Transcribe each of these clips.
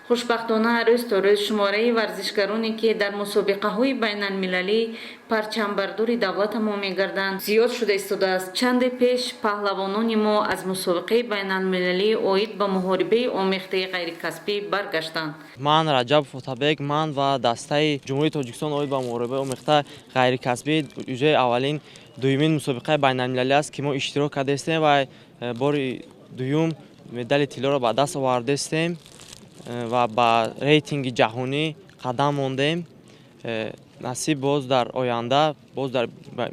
Хушбахтона, рӯз то рӯз шумораи варзишгароне, ки дар мусобиқаҳои байналмилалӣ парчамбардори давлатамон мегарданд, зиёд шуда истодааст. Чанде пеш паҳлавонони мо аз мусобиқаи байналмилалӣ оид ба муҳорибаи омехтаи ғайрикасбӣ баргаштанд. Ман Раҷабов Отабек, ман ва дастаи Ҷумҳурии Тоҷикистон оид ба муҳорибаи омехта ғайрикасбӣ ҷои аввалин, дуюмин мусобиқаи байналмилалӣ аст, ки мо иштирок кардаистем ва бори дуюм медали тиллоро ба даст овардаистем ва ба рейтинги ҷаҳонӣ қадам мондем. Насиб, боз дар оянда боз дар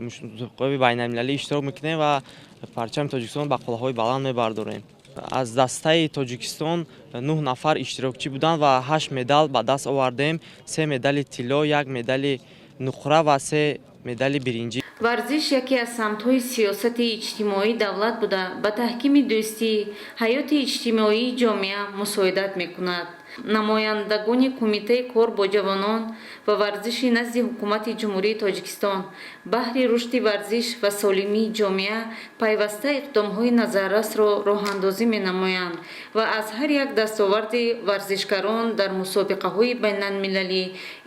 мусобиқаҳои байналмилалӣ иштирок мекунем ва парчами Тоҷикистон ба қуллаҳои баланд мебардорем. Аз дастаи Тоҷикистон нӯҳ нафар иштирокчӣ буданд ва ҳашт медал ба даст овардем: се медали тилло, як медали нуқра ва се медали биринҷӣ. Варзиш яке аз самтҳои сиёсати иҷтимоии давлат буда, ба таҳкими дӯстӣ, ҳаёти иҷтимоии ҷомеа мусоидат мекунад. Намояндагони Кумитаи кор бо ҷавонон ва варзиши назди Ҳукумати Ҷумҳурии Тоҷикистон баҳри рушди варзиш ва солимии ҷомеа пайваста иқдомҳои назаррасро роҳандозӣ менамоянд ва аз ҳар як дастоварди варзишгарон дар мусобиқаҳои байналмилалӣ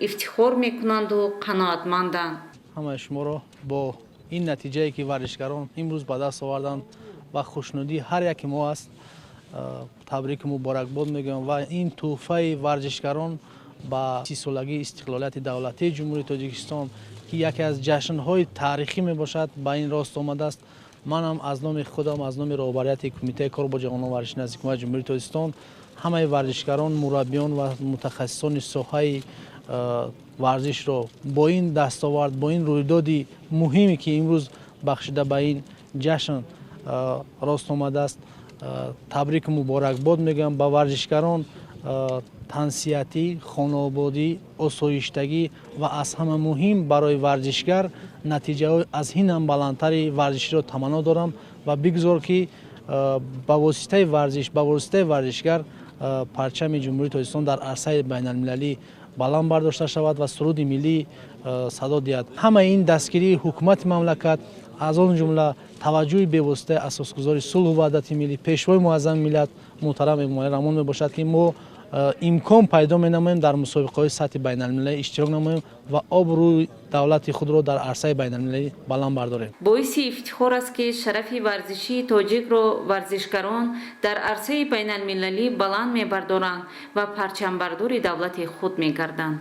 ифтихор мекунанду қаноатманданд. Ҳамаи шуморо бо ин натиҷае, ки варзишгарон имрӯз ба даст оварданд ва хушнудии ҳар яки мо аст, табрику муборакбод мегӯям ва ин тӯҳфаи варзишгарон ба 30-солагии истиқлолияти давлатии Ҷумҳурии Тоҷикистон, ки яке аз ҷашнҳои таърихӣ мебошад, ба ин рост омадааст. Манам аз номи худам, аз номи роҳбарияти Кумитаи кор бо ҷавонон, варзиши назди Ҳукумати Ҷумҳурии Тоҷикистон ҳамаи варзишгарон, мураббиён ва мутахассисони соҳаи варзишро бо ин дастовард, бо ин рӯйдоди муҳиме, ки имрӯз бахшида ба ин ҷашн рост омадааст, табрику муборакбод мегӯям. Ба варзишгарон тансиҳатӣ, хонаободӣ, осоиштагӣ ва аз ҳама муҳим барои варзишгар натиҷаҳои аз ин ҳам баландтари варзиширо таманно дорам ва бигзор, ки ба воситаи варзиш, ба воситаи варзишгар парчами Ҷумҳурии Тоҷикистон дар арсаи байналмилалӣ баланд бардошта шавад ва суруди миллӣ садо диҳад. Ҳамаи ин дастгирии ҳукумати мамлакат, аз он ҷумла таваҷҷӯҳи бевоситаи асосгузори сулҳу ваҳдати миллӣ, Пешвои муаззами миллат муҳтарам Эмомалӣ Раҳмон мебошад, ки мо имкон пайдо менамоем дар мусобиқаҳои сатҳи байналмилалӣ иштирок намоем ва обрӯи давлати худро дар арсаи байналмилалӣ баланд бардорем. Боиси ифтихор аст, ки шарафи варзишии тоҷикро варзишгарон дар арсаи байналмилалӣ баланд мебардоранд ва парчамбардори давлати худ мегарданд.